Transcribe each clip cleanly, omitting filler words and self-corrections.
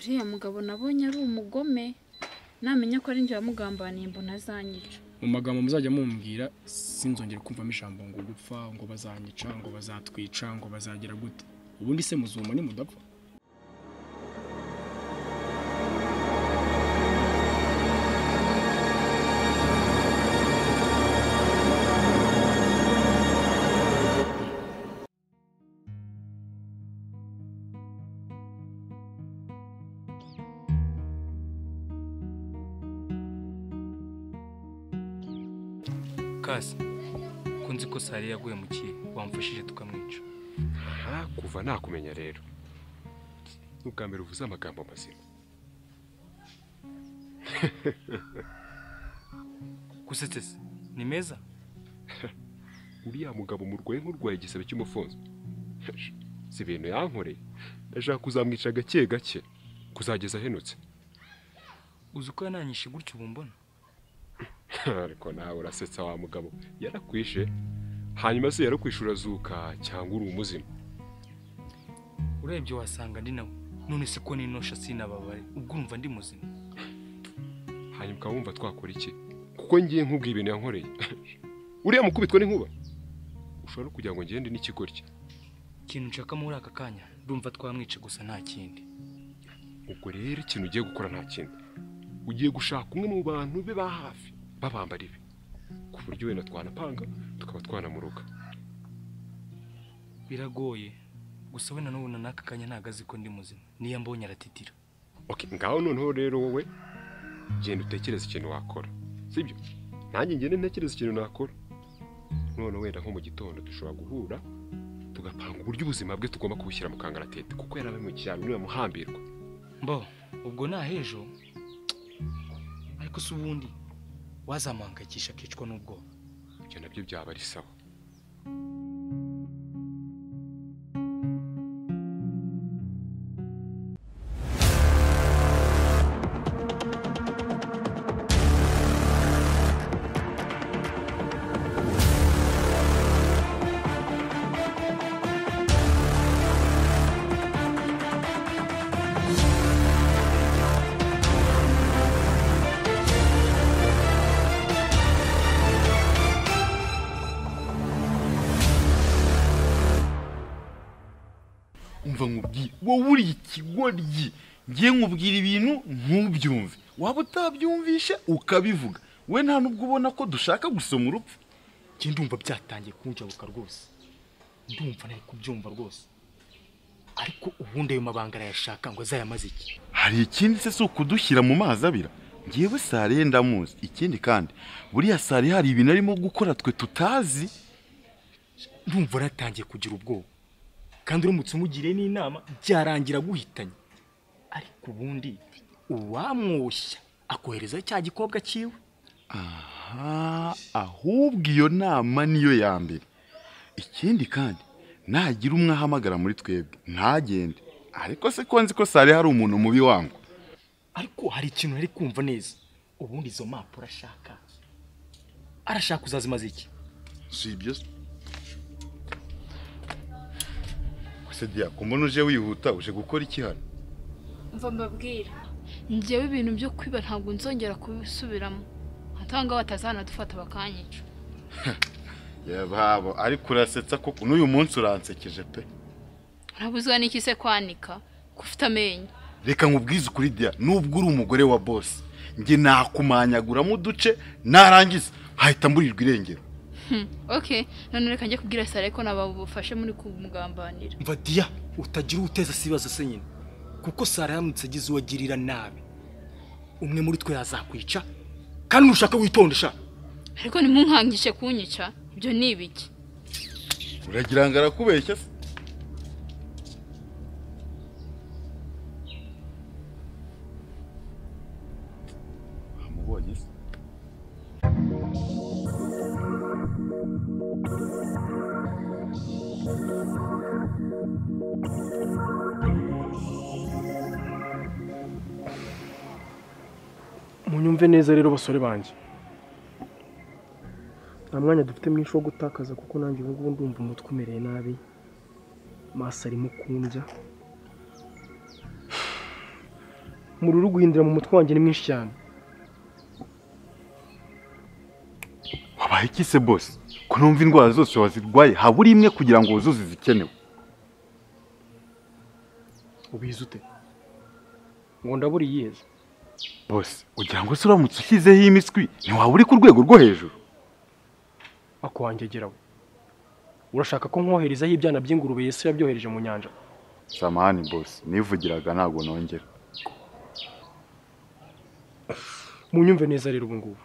Uriya mugabo nabonye ari umugome, namenya ko ari njye wamugambaniye mbona azanyica. Mu magambo muzajya mumbwira sinzongera kumvamo ijambo ngo gupfa, ngo bazanyica, ngo bazatwica, ngo bazagira gute. Ubundi se muzuma ni mudapfa? Kasi kunzi ko Sari yaguye mu kiye wamfashije tukamwica. Kuva nakumenya rero ubwa mbere uvuze amagambo mazima. Kusetse se ni meza? Uriya mugabo murwaye nk'urwaye igisebe cy'umufunzo. Si ibintu yankoreye, ndashaka kuzamwica gake gake kuzageza ahenutse. Uzi uko yananyishe gutyo ubu mbona? Ariko nawe urasetsa wa mugabo, yarakwishe hanyuma se yarakwishura azuka cyangwa uri umuzima? Urebye wasanga ndi nawe, none se ko ninosha sinababare ubwo urumva ndi muzima? Hanyuma ukaba wumva twakora iki? Kuko ngiye nkubwiye ibintu yankoreye. Uriya mukubitwa n'inkuba ushobora no kugira ngo ngende n'ikigoryi. Ikintu nshaka muri aka kanya ndumva twamwice gusa nta kindi. Ubwo rero ikintu ugiye gukora nta kindi, ugiye gushaka umwe mu bantu be ba hafi babambara ibi, ku buryo wenda twanapanga tukaba twanamuruka. Biragoye gusa wenda n'ubu n'aka kanya ntago azi ko ndi muzima, niyo mbonye aratitira. Okay, ngaho noneho rero wowe genda utekereze ikintu wakora, sibyo? Nanjye ngende ntekereze ikintu nakora. None wenda nko mu gitondo dushobora guhura tugapanga uburyo ubuzima bwe tugomba kubushyira mu kangaratete, kuko yarabe mu cyaro niwe muhambirwa. Mbo ubwo nahejo, ariko se ubundi wazamuhangayikisha akicwa n'ubwoba? Ibyo nabyo byaba ari sawa. Umva nkubwire, wowe uri ikigoryi, ngiye nkubwira ibintu ntubyumve, waba utabyumvishe ukabivuga. We nta nubwo ubona ko dushaka gusoma urupfu. Njye ndumva byatangiye kunjabuka rwose, ndumva nari kubyumva rwose, ariko ubundi ayo mabanga arayashaka ngo azayamaze iki? Hari ikindi se si ukudushyira mu mazi abira? Ngewe Sare ndamuzi. Ikindi kandi buriya Sare hari ibintu arimo gukora twe tutazi. Ndumva natangiye kugira ubwoba, kandi uramutse umugiriye n'inama byarangira guhitanye. Ariko ubundi uwamwoshya akohereza cya gikobwa cyiwe. Aha, ahubwo iyo nama niyo ya mbere. Ikindi kandi nagira umwe ahamagara muri twebwe ntagende. Ariko se ko nzi ko Sare hari umuntu mubi wangu. Ariko hari ikintu ari kumva neza, ubundi izo mpapuro ashaka arashaka uzazimaze iki? Si ibyo se Dia, kumbona uje wihuta uje gukora iki hano? Mva mbabwira, njyewe ibintu byo kwiba ntabwo nzongera kubisubiramo, hatanga batazanadufata bakanyica. Yababo, ariko urasetsa koko n'uyu munsi uransekeje pe. Urabuzwa n'iki se kwanika kufite amenyo? Reka nkubwize ukuri Dia, nubwo uri umugore wa boss, njye nakumanyaguramo uduce narangiza hahita mburirwa irengero. Okay, none reka njye kubwira Sare ko nababufashe muri kumugambanira. Mva Dia, utagira uteza sibazo se nyine, kuko Sare yaramutse agize uwagirira nabi umwe muri twe yazakwica, kandi ushaka witondesha. Ariko nimunkangishe kunyica, ibyo ni ibiki? Uragira ngo arakubeshya se? Amubonye se? Munyumve neza rero basore banjye, nta mwanya dufite mwinshi wo gutakaza, kuko nanjye ubu ngubu ndumva umutwe umereye nabi, amaso arimo kundya. Umuriro guhindura mu mutwe wanjye ni mwinshi cyane. Wabaye iki se boss? Ko numva indwara zose wazirwaye habura imwe kugira ngo wuzuze izikenewe. Ubizi ute? Ngo ndabura iyiheze. Boss, ugira ngo se uramutse ushyizeho imiswi ntiwaba uri ku rwego rwo hejuru? Ako wangegera we. Urashaka ko nkoherezaho ibyana by'ingurube Yesu yabyohereje mu nyanja? Samahani boss, nivugiraga ntabwo nongera. Munyumve neza rero ubu ngubu.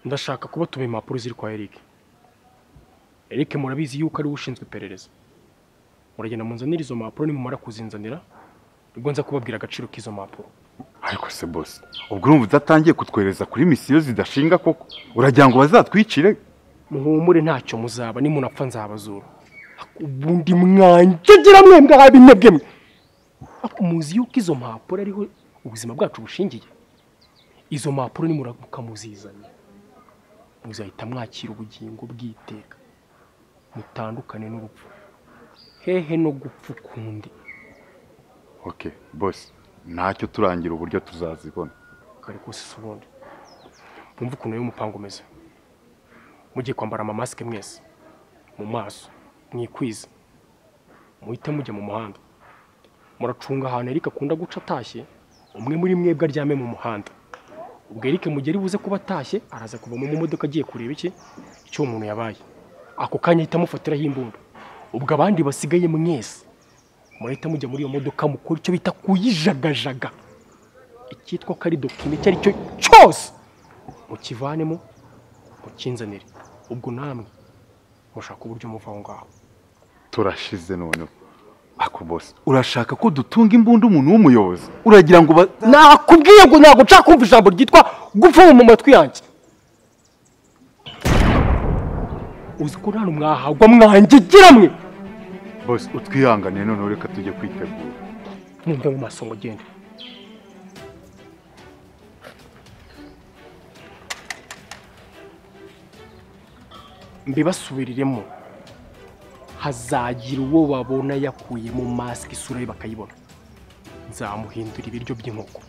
Ndashaka kubatuma impapuro ziri kwa Eric. Eric murabizi yuko ari ushinzwe iperereza. Muragenda munzanira izo mpapuro, nimumara kuzinzanira ubwo nza kubabwira agaciro k'izo mpapuro. Ariko se boss, ubwo urumva udatangiye kutwereza kuri misiyo zidashinga koko? Uragira ngo bazatwicire? Muhumure ntacyo muzaba, nimunapfa nzabazura. Ubundi mwanjegera mwe mwabinebwe mwe. Muzi yuko izo mpapuro ariho ubuzima bwacu bushingiye. Izo mpapuro nimuramuka muzizanye, muzahita mwakira ubugingo bw'iteka, mutandukane n'urupfu. Hehe no gupfa ukundi. Okay boss, ntacyo turangira uburyo tuzazibona. Kare kose se ubundi mwumve ukuntu uyu mupango umeze. Mugiye kwambara amamasike mwese mu maso, mwikwize, muhite mujya mu muhanda. Muracunga ahantu Eric akunda guca atashye, umwe muri mwebwe aryame mu muhanda. Ubwo Eric mugeri buze kuba atashye, araza kuva mu modoka agiye kureba iki icyo umuntu yabaye. Ako kanya ahita amufatiraho imbunda. Ubwo abandi basigaye mwese murahita mujya muri iyo modoka mukora icyo bita kuyijagajaga. Icyitwa ko ari document icyo ari cyo cyose mukivanemo mukinzanire. Ubwo namwe mushaka uburyo muva aho ngaho. Turashize noneho. Ako boss, urashaka ko dutunga imbunda umuntu w'umuyobozi? Uragira ngo nakubwiye ngo ntabwo nshaka kumva ijambo ryitwa gupfa mu matwi yanjye. Uzi ko nta mwahagwa mwangegera mwe. Boss, utwihanganiye noneho reka tujye kwitegura. Mwumve mu maso ngo gende. Mbibasubiriremo, hazagira uwo babona yakuyemo mask isura ye bakayibona, nzamuhindura ibiryo by'inkoko.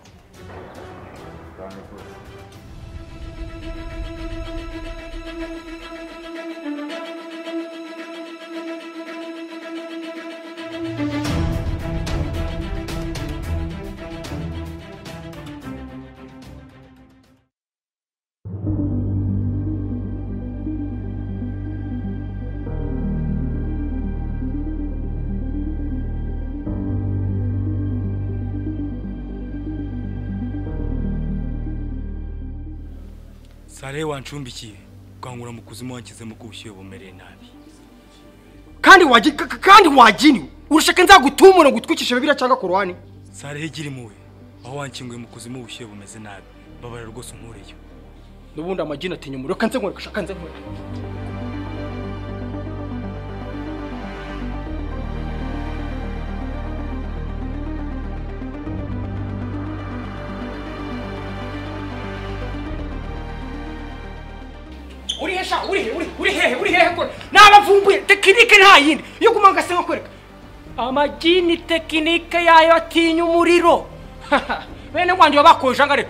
Sare wancumbikiye ukangura mu kuzimu wankizemo ko ubushyuhe bumereye nabi. Kandi wagini urashaka nzagutumura ngutwikishe Bibiliya cyangwa Korani? Sare igira impuhwe, aho wankinguye mu kuzimu ubushyuhe bumeze nabi, babarira rwose unkureyo. N'ubundi amagini atinya umuriro, kanze nkwereka, shaka nze nkwereka. Uri hehe ko nabavumbuye tekinike nta yindi yo kumanga se nkwereka. Amagini tekinike yayo atinya umuriro. Bene wanje babakoje ngare.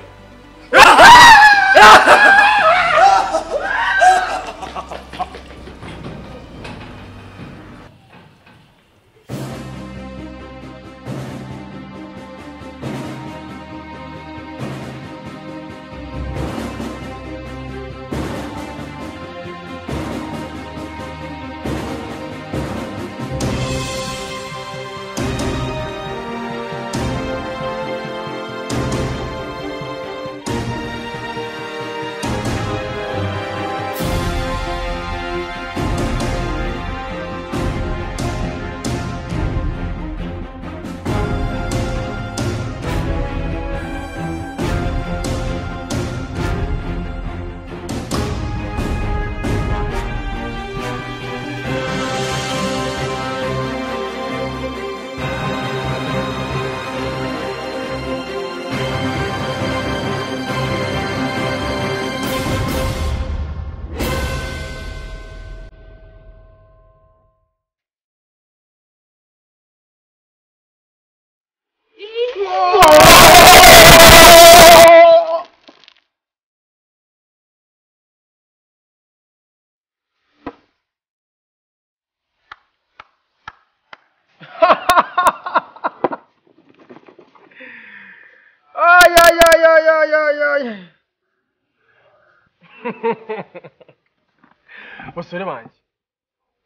Basore banjye,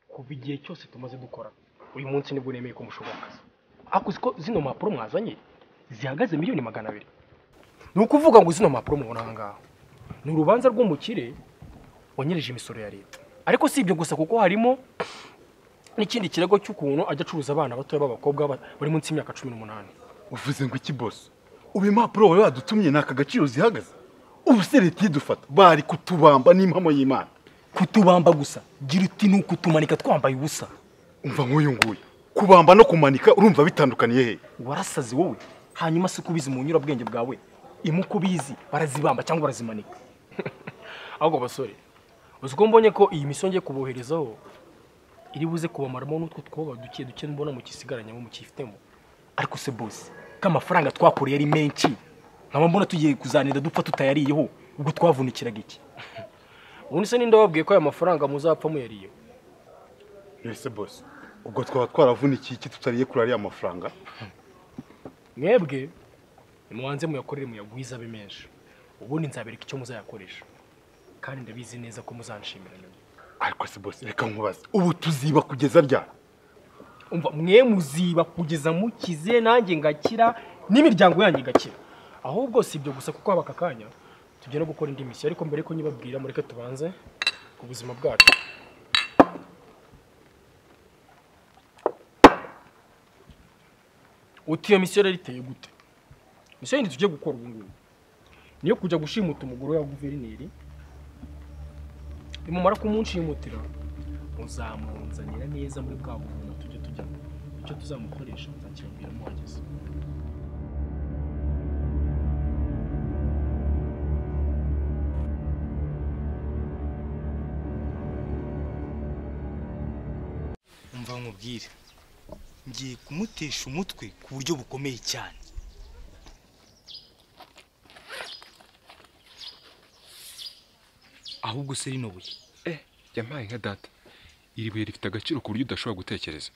kuva igihe cyose tumaze dukora uyu munsi nibwo nemeye ko mushobora akazi. Ariko uzi ko zino mpapuro mwazanye zihagaze 200,000,000. Ni ukuvuga ngo zino mpapuro mubona aha ngaha ni urubanza rw'umukire wanyereje imisoro ya leta. Ariko si ibyo gusa, kuko harimo n'ikindi kirego cy'ukuntu ajya acuruza abana batoya b'abakobwa bari munsi y'imyaka 18. Uvuze ngo iki boss? Ubu impapuro wawe wadutumye naka gaciro zihagaze? Ubu se leta idufata bari kutubamba n'impamo y'Imana. Kutubamba gusa gira uti ni ukutumanika twambaye ubusa. Umva nk'uyu nguyu, kubamba no kumanika urumva bitandukaniye he? Warasaze wowe. Hanyuma se kubizi mu nyurabwenge bwawe, imuko bizi barazibamba cyangwa barazimanika? Ahubwo basore, uzi ko mbonye ko iyi misiyo ngiye kuboherezaho iri buze kubamaramo n'utwo twoba duke duke mbona mu kisigaranyamo mukifitemo. Ariko se boss, ko amafaranga twakoreye ari menshi, nkaba mbona tugiye kuzanira dupfa tutayariyeho, ubwo twavunikiraga iki? Ubundi se ninde wababwiye ko aya mafaranga muzapfa muyariye? Nese boss, ubwo twaba twaravunikiye iki tutariye kuri ariya mafaranga? Mwebwe nimubanze muyakorere muyagwize abe menshi, ubundi nzabereka icyo muzayakoresha, kandi ndabizi neza ko muzanshimira nyuma. Ariko se boss, reka nkubaze, ubu tuziba kugeza ryari? Umva, mwe muziba kugeza mukize, nanjye ngakira n'imiryango yanjye igakira. Ahubwo si ibyo gusa, kuko haba aka kanya tugiye no gukora indi misiyo. Ariko mbere ko nyibabwira, mureke tubanze ku buzima bwacu. Uti iyo misiyo rero iteye gute? Misiyo yindi tugiye gukora ubu ngubu niyo kujya gushimuta umugore wa guverineri. Nimumara kumunshimitira muzamunzanira neza muri bwa buvumo tujye tujya. Icyo tuzamukoresha nzakibabwira muhageze. Umva nkubwire, ngiye kumutesha umutwe ku buryo bukomeye cyane. Ahubwo se rino buye yampaye nka data, iri buye rifite agaciro ku buryo udashobora gutekereza.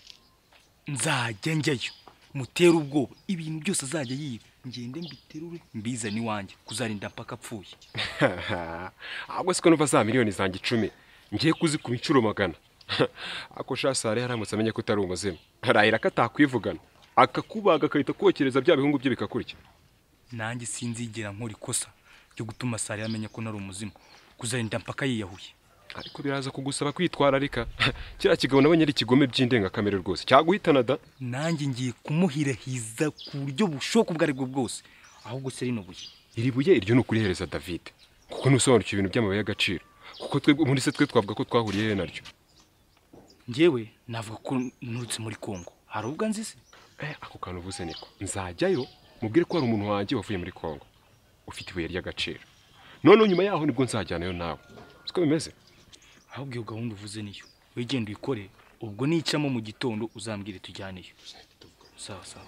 Nzajya njyayo mutere ubwoba, ibintu byose azajya yiba ngende mbiterure mbizane iwanjye kuzarinda mpaka apfuye. Ahubwo siko numva za miliyoni zanjye 10 ngiye kuzikuba inshuro 100. Ako shasare haramutse amenye ko utari umuzimu, arahira ko atakwivugana, akakubaga akahita kokereza bya bihungu bye bikakurya. Nanjye sinzigera nkora ikosa ryo gutuma Sare amenya ko nari umuzimu kuzarinda mpaka yiyahuye. Ariko biraza kugusaba kwitwararika. Kiriya kigabo nabonye ari ikigome by'indengakamere rwose, cyaguhitana da. Nanjye ngiye kumuhirahiza ku buryo bushoboka ubwo aribwo bwose. Ahubwo se rino buye, iri buye iryo ni ukurihereza David, kuko ntusobanukiwe ibintu by'amabuye y'agaciro, kuko twe muri se twe twavuga ko twahuriye he naryo. Njyewe navuga ko nturutse muri Kongo, hari ubwo nzi se? Ako kantu uvuze niko, nzajyayo mubwire ko hari umuntu wanjye wavuye muri Kongo ufite ibuye ry'agaciro, none nyuma yaho nibwo nzajyanayo nawe. Siko bimeze? Ahubwo iyo gahunda uvuze niyo wigenda uyikore, ubwo nicamo mu gitondo uzambwire tujyaneyo. Sawa sawa.